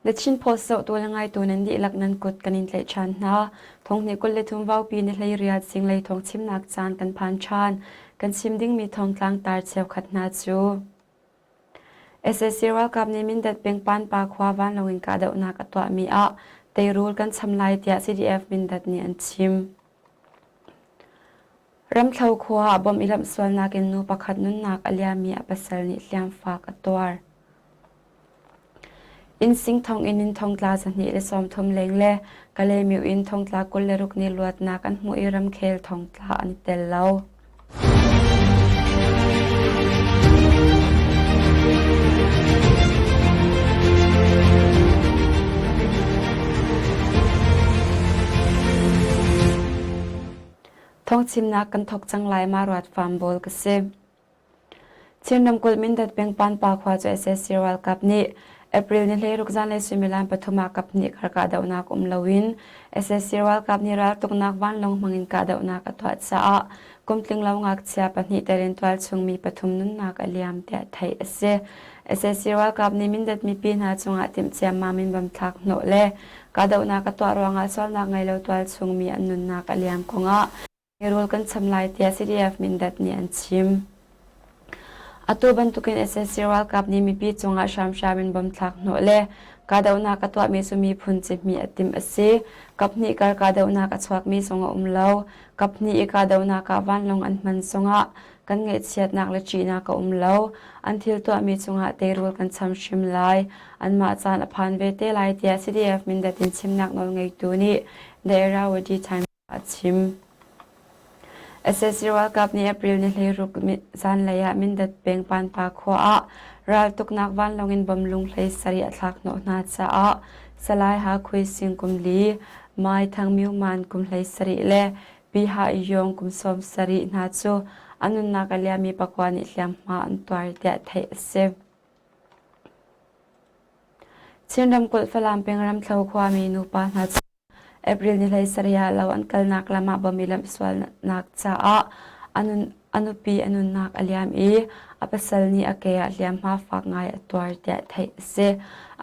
The Chin Post zohtu le ngaitu nan dihlak nan kut kan in tlaih ṭhan hna. Thonghnih 23 vaupi ni hleiriat zinglei thawng chimnak caan kan phan ṭhan. Kan chim dingmi thawngtlang tar cheukhat hna cu sac ralkap nih Mindat peng Panpa khua vanlawng in kahdohnak a tuahmi ah teirul kan cham lai tiah CDF Mindat nih an chim. Ramthlo khua ah bomb i lamhsualnak in nu pakhat nunnak a liammi a pasal nih hliamfak a tuar. Inn sing thonginn in thongtla 230 leng le Kalaymyo in thongtla 26 nih luatnak an hmuh i ramkhel thongtla an i tel lo. Thawngchimnak kan thawk cang lai ma ruat farm bawl ka si. Chin ramkulh Mindat peng Panpa khua cu sac ralkap nih April ni 16 zanlei suimilam pathum ah kaphnih kar kahdohnak um loin sac ralkap nih raltuknak vanlawng hmangin kahdohnak a tuah caah kumtling lo ngakchia pahnih tel in tualchung mi pathum nunnak a liam tiah theih a si. Sac ralkap nih Mindat mipi hna cungah timh ciammam in bom thlak hnawh le kahdohnak a tuah ruangah sualnak ngei lo tualchung mi an nunnak a liam kongah rawl kan cham lai tiah CDF Mindat nih an chim. Atu bantukin sac ralkap nih mipi cungah hramhram in bom thlak hnawh le kahdohnak a tuahmi cu miphun cihmih a timh a si. Kaphnih kar kahdohnak a chuakmi zong a um lo. Kaphnih i kahdohnak ah vanlawng an hman zongah kan ngaihchiatnak le ṭihnak a um lo. An thil tuahmi cungah teirul kan cham hrim lai. Anmah caan a phan ve te lai tiah CDF Mindat in chimnak nawlngeitu nih The Irrawaddy Times a chim. Sac ralkap nih April ni 16 zanlei ah Mindat peng Panpa khua ah raltuknak vanlawng in bom lung hlei sarih a thlak hnawh hna caah Salai Ha Khui Sing kum li, Mai Thang Myo Man kum 17 le Pi Ha Yong kum 70 hna cu a nunnak a liammi pakua nih hliamhma an tuar tiah theih a si. Chin ramkulh Falam peng Ramthlo khuami nupa hna cu April ni 17 ah lo an kalnak lam ah bom i lamhsualnak caah a nupi a nunnak a liam i a pasal nih a ke ah hliamhma fak ngai a tuar tiah theih a si.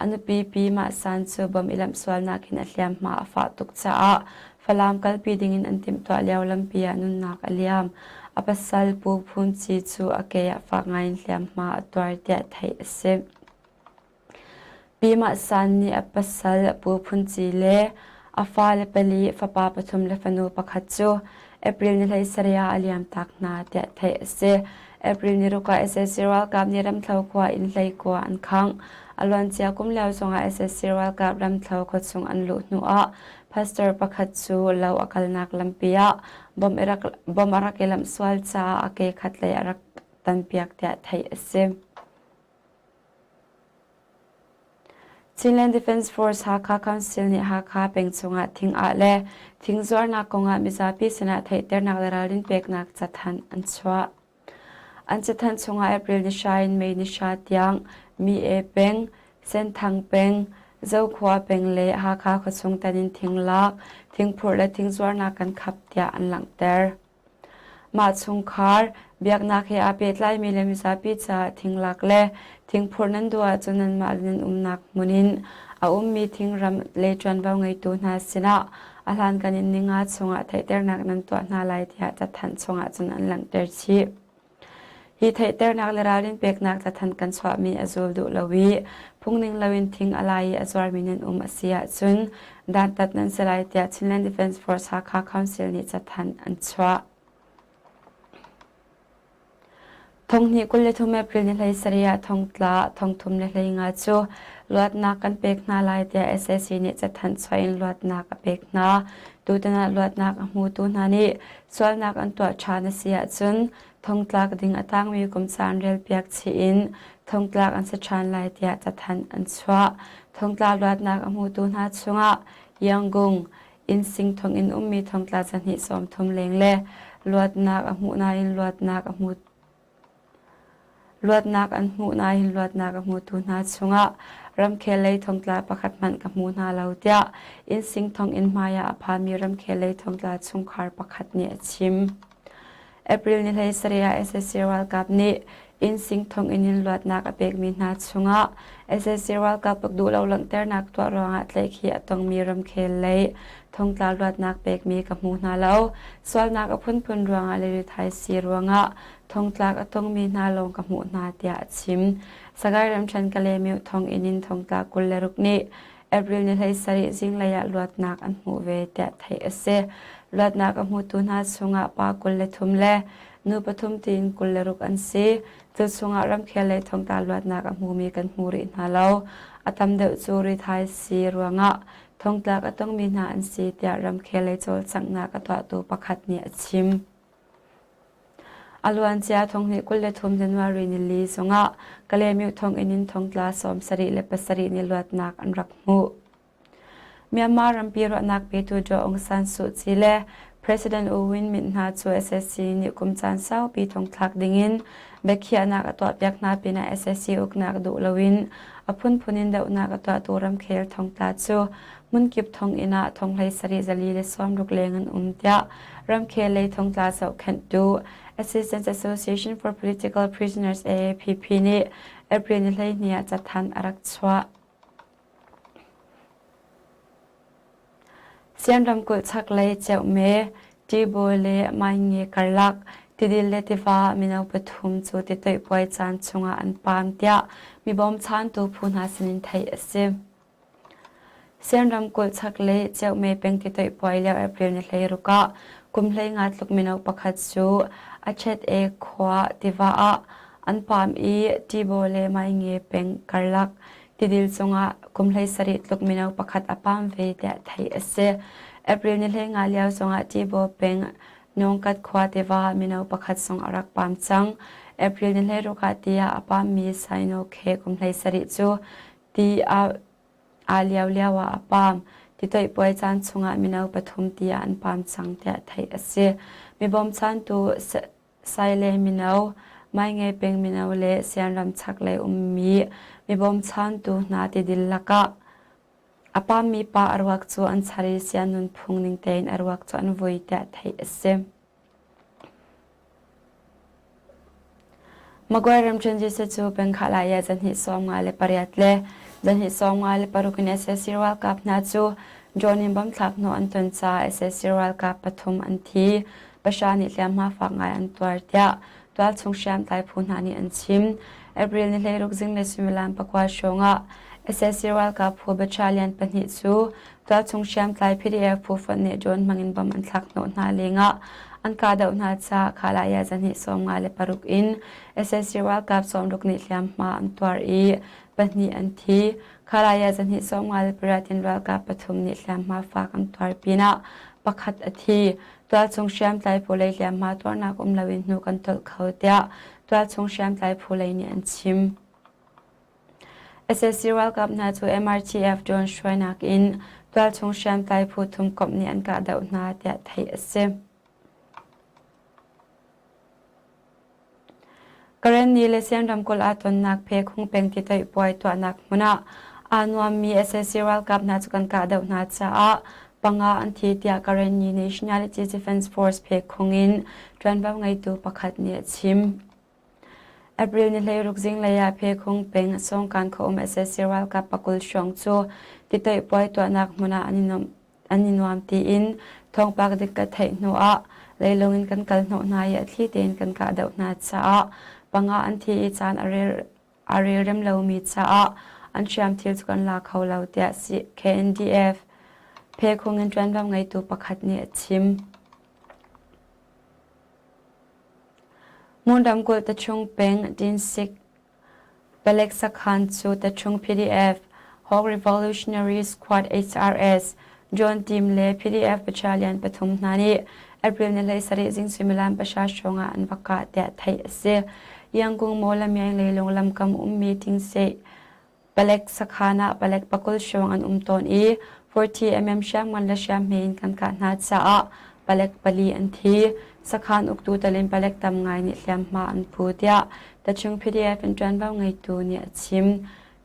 A nupi Pi Mah San cu bom i lamhsualnak in a hliamhma a fah tuk caah Falam kalpi dingin an timhtuah lio lampi ah nunnak a liam. A pasal Pu Phun Ci cu a ke ah fak ngai in hliamhma a tuar tiah theih a si. Pi Mah San nih a pasal Pu Phun Ci le a fale pali, fapa pathum le fanu pakhat cu April ni 17 ah a liamtak hna tiah theih a si. April ni ruk ah sac ralkap nih Ramthlo khua inn hleikua an khangh. A luancia kum lio zongah sac ralkap Ramthlo khuachung an luh hnu ah pastor pakhat cu lo a kalnak lampi ah bom a rak i lamh sual caah a ke khatlei a rak tanpiak tiah theih a si. Chinland Defence Force Hakha Council nih Hakha peng chungah thing ah le thing zuarnak kongah mizapi sinah theihternak le ralrin peknak cathanh an chuah. An cathanh chungah April ni hra in May ni hra tiang Mi-e peng, Senthang peng, Zokhua peng le Hakha khuachung tan in thing lak, thingphurh le thing zuarnak kan khap tiah an langhter. Mah chungkhar biaknak he aa pehtlaimi le mizapi caah thinglak le thingphurh nan duh ahcun nanmah le nan umnak hmun in a ummi thingram le ṭuanvo ngeitu hna sinah a hlankan in ninga chungah theihternak nan tuah hna lai tiah cathanh chungah cun an langhter chih. Hi theihternak le ralrin peknak cathanh kan chuahmi a zul duh lo i phungning loin thing a lai i a zuarmi nan um a si ahcun dantat nan si lai tiah Chinland Defence Force Hakha Council nih cathanh an chuah. Thonghnih 23 April ni 17 ah thongtla thongthum le hleinga cu luatnak kan pek hna lai tiah sac nih cathanh chuah in luatnak a pek hna. Tutan ah luatnak a hmutu hna nih sualnak an tuah ṭhan a si ahcun thongtlak ding a tangmi kum caan relpiak chih in thongtlak an si ṭhan lai tiah cathanh an chuah. Thongtla luatnak a hmutu hna chungah Yangon, Innsing thonginn ummi thongtla zahnih 30 leng le luatnak a hmuh nain luatnak a hmu Luatnak an hmuh nain luatnak a hmutu hna chungah ramkhel lei thongtla pakhat hmanh ka hmu hna lo tiah innsing thonginn hmaiah a phanmi ramkhel lei thongtla chungkhar pakhat nih a chim. April ni 17 ah sac ralkap nih Inn sing thonginn in luatnak a pekmi hna chungah sac ralkap uk duhlo langhternak tuah ruangah tlaihkhih a tongmi ramkhel lei thongtla luatnak pekmi ka hmu hna lo. Sualnak a phunphun ruangah le rithaisii ruangah thongtlak a tongmi hna lawng ka hmuh hna tiah a chim. Sagaing ramṭhen Kalaymyo thonginn in thongtla 26 nih April ni 17 zinglei ah luatnak an hmuh ve tiah theih a si. Luatnak a hmutu hna chungah pa 23 le nu pathum tiin 26 an si. Cu chungah ramkhel lei thongtla luatnak a hmumi kan hmu rih hna lo. A tam deuh cu rithai sii ruangah thongtlak a tongmi hna an si tiah ramkhel lei cawlcanghnak a tuahtu pakhat nih a chim. A luancia thonghnih 23 January nili zongah Kalaymyo thonginn in thongtla 77 nih luatnak an rak hmuh. Myanmar rampi ruahnak petu Daw Aung San Suu Kyi le President U Win Myint hna cu sac nih kum caan saupi thongthlak dingin biakhiahnak a tuahpiak hna pinah sac uknak duh loin a phunphun in dohnak a tuahtu ramkhel thongtla cu hmunkip thonginn ah thonghlei sarih zali le sawmruk leng an um tiah ramkhel lei thongtla zohkhenhtu Assistance Association for Political Prisoners AAPP nih April ni 12 ah cathanh a rak chuah. Sian ramkulh chaklei Ceuhme, Tibaw le Mainge karlak tidil le tiva mino pathum cu titoih puai caan chungah an paam tiah mi bawmchantu phu hna sinin theih a si. Sian ramkulh chaklei Ceuhme peng titoih puai lio April ni 16 ah kum 15 tluk mino pakhat cu Achet E khua tiva ah an paam i Tibaw le Mainge peng karlak tidil cungah kum 17 tluk mino pakhat a paam ve tiah theih a si. April ni 15 lio zongah Tibaw peng Nawngkat khua tiva mino pakhat zong a rak paam cang. April ni 16 ah tiah a paammi Saino Khe kum 17 cu Ti aa lio lio ah a paam. Titoih puai caan chungah mino pathum ti ah an paam cang tiah theih a si. Mi bawmchantu Saile mino, Maingei peng mino le Sianram chaklei ummi mi bawmchantu hna tidil lakah a paammi pa a ruak cu an char i sian nunphung ning tein a ruak cu an vui tiah theih a si. Magway ramṭhen Jesuh cu pengkhah lai ah zahnih 58 le zahnih 56 in sac ralkap hna cu drone in bomb thlak hnawh an ton caah sac ralkap pathum an thi. Pahra nih hliamhma fak ngai an tuar tiah tualchung hriamtlai phu hna nih an chim. April ni 16 zinglei suimilam pakua hrawng ah sac ralkap phu battalion pahnih cu Tualchung hriamtlai PDF phu fonh nih drone hmangin bomb an thlak hnawh hna lengah an kahdoh hna caah Khalaya zahnih 56 in sac ralkap 60 nih hliamhma an tuar i pahnih an thi. Khalaya zahnih 58 in ralkap pathum nih hliamhma fak an tuar pinah pakhat a thi. Tualchung hriamtlai phu lei hliamhma tuarnak um loin hnu kan tolh kho tiah tualchung hriamtlai phu lei nih an chim. Sac ralkap hna cu MRTF drone hruainak in tualchung hriamtlai phu thum komh nih an kahdoh hna tiah theih a si. Karenni le Sian ramkulh aa tonnak Phekhung peng titoih puai tuahnak hmun ah aa nuammi sac ralkap hna cu kan kahdoh hna caah panga an thi tiah Karenni Nationality Defense Force Phekhung in ṭuanvo ngeitu pakhat nih a chim. April ni 16 zinglei ah Phekhung peng Sawngkan khuaum sac ralkap pakul hrawng cu titoih puai tuahnak hmun ah an i nuam tiin thawngpang dik ka theih hnu ah leilung in kan kal hnawh hna i a thli tein kan kahdoh hna caah panga an thi i caan a relrem lomi caah an hriamthil cu kan la kho lo tiah KNDF Phekhung in ṭuanvo ngeitu pakhat nih a chim. Ngun ramkulh Tachung peng Dinsik palek sakhan cu Tachung PDF, Hawk Revolutionary Squad HRS, Drone Team le PDF battalion pathum hna nih April ni 17 zing suimilam pahra hrawng ah an va kah tiah theih a si. Yangon Mawlamyine leilung lamkam ummi Tingseh Palek sakhan ah palek pakul hrawng an um tawn i 40 mm hriamngan le hriamhme in kan kah hna caah palek pali an thi. Sakhan uktu talin palek tam ngai nih hliamhma an pu tiah Tachung PDF in ṭuanvo ngeitu nih a chim.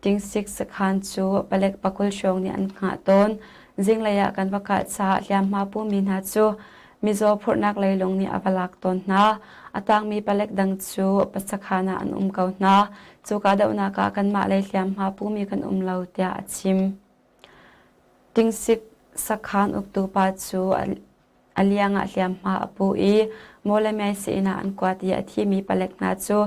Tingsik sakhan cu palek pakul hrawng nih an hngah tawn. Zinglei ah kan va kah caah hliamhma pumi hna cu. Mizaw phurhnak leilung nih a va lak tawn hna. A tangmi palek dang cu pasakhan ah an um ko hna. Cu kahdohnak ah kanmah lei hliamhma pumi kan um lo tiah a chim. Tingsik sakhan uktu pa cu A liang ah hliamhma a pu i Mawlamyai sii-inn ah an kuat i a thimi palek hna cu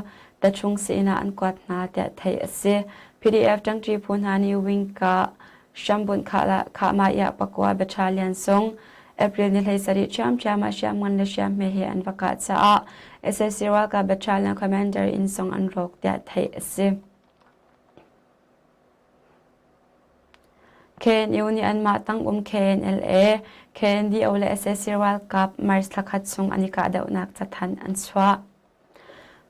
Tachung sii-inn ah an kuat hna tiah theih a si. PDF ṭangṭi phu hna nih Wingka hrambunh Khahmaiah pakua Battalion sung April ni 17 ṭhiamṭhiam ah hriamngan le hriamhme he an va kah caah sac ralkap battalion commander inn zong an rawk tiah theih a si. KNU nih anmah tangum KNLA, KNDO le sac ralkap March thlakhat chung an i kahdohnak cathanh an chuah.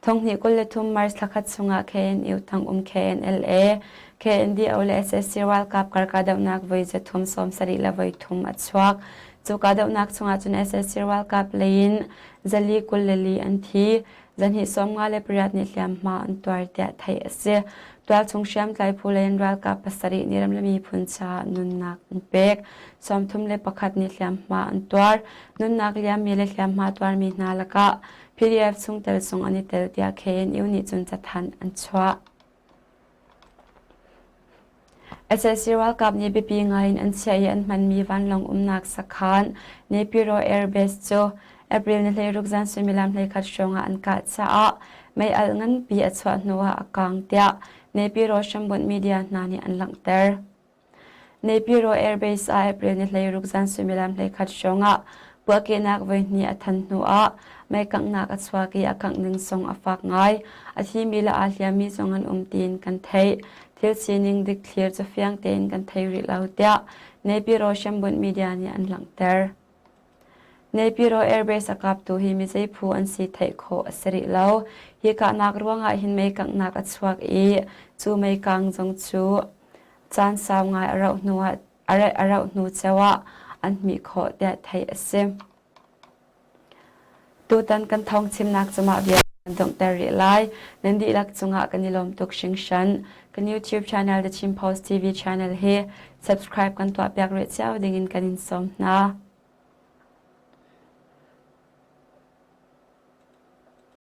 Thonghnih 23 March thlakhat chungah KNU tangum KNLA, KNDO le sac ralkap kar kahdohnak voi zathum 70 le voi thum a chuak. Cu kahdohnak chungah cun sac ralkap lei in zali 24 an thi. Zanhnih 58 nih hliamhma an tuar tiah theih a si. Tualchung hriamtlai phu lei in ralkap pasarih nih ramle miphun caah nunnak an pek. 31 nih hliamhma an tuar. Nunnak liammi le hliamhma tuarmi hna lakah PDF chungtel zong an i tel tiah KNU nih cun cathanh an chuah. Sac ralkap nih biapi ngaiin an chiah i an hmanmi vanlawng umnak sakhan Naypyidaw Air Base cu April ni 16 zan suimilam 11 hrawngah an kah caah mei-alh nganpi a chuah hnuah a kaang tiah Naypyidaw hrambunh media hna nih an langhter. Naypyidaw Air Base ah April ni 16 zan suimilam 11 hrawngah puahkehnak voihnih a than hnuah mei kanghnak a chuak i a kangh ning zong a fak ngai. A thimi le aa hliammi zong an um tiin kan theih. Thil sining dikthlir cu fiang tein kan thei rih lo tiah Naypyidaw hrambunh media nih an langhter. Naypyidaw Air Base a kaptu hi mizei phu an si theih khawh a si rih lo. Hi kahnak ruangah hin mei kanghnak a chuak i cu mei kang zong cu Caan sau ngai a rauh hnu ah a rauh hnu ceu ah an hmih khawh tiah theih a si. Tutan kan thawng chimnak cu mah vial kan donghter rih lai. Nan dihlak cungah kan i lawm tuk hringhran. Kan YouTube channel The Chin Post TV channel hi subscribe kan tuahpiak rih cio dingin kan in sawm hna.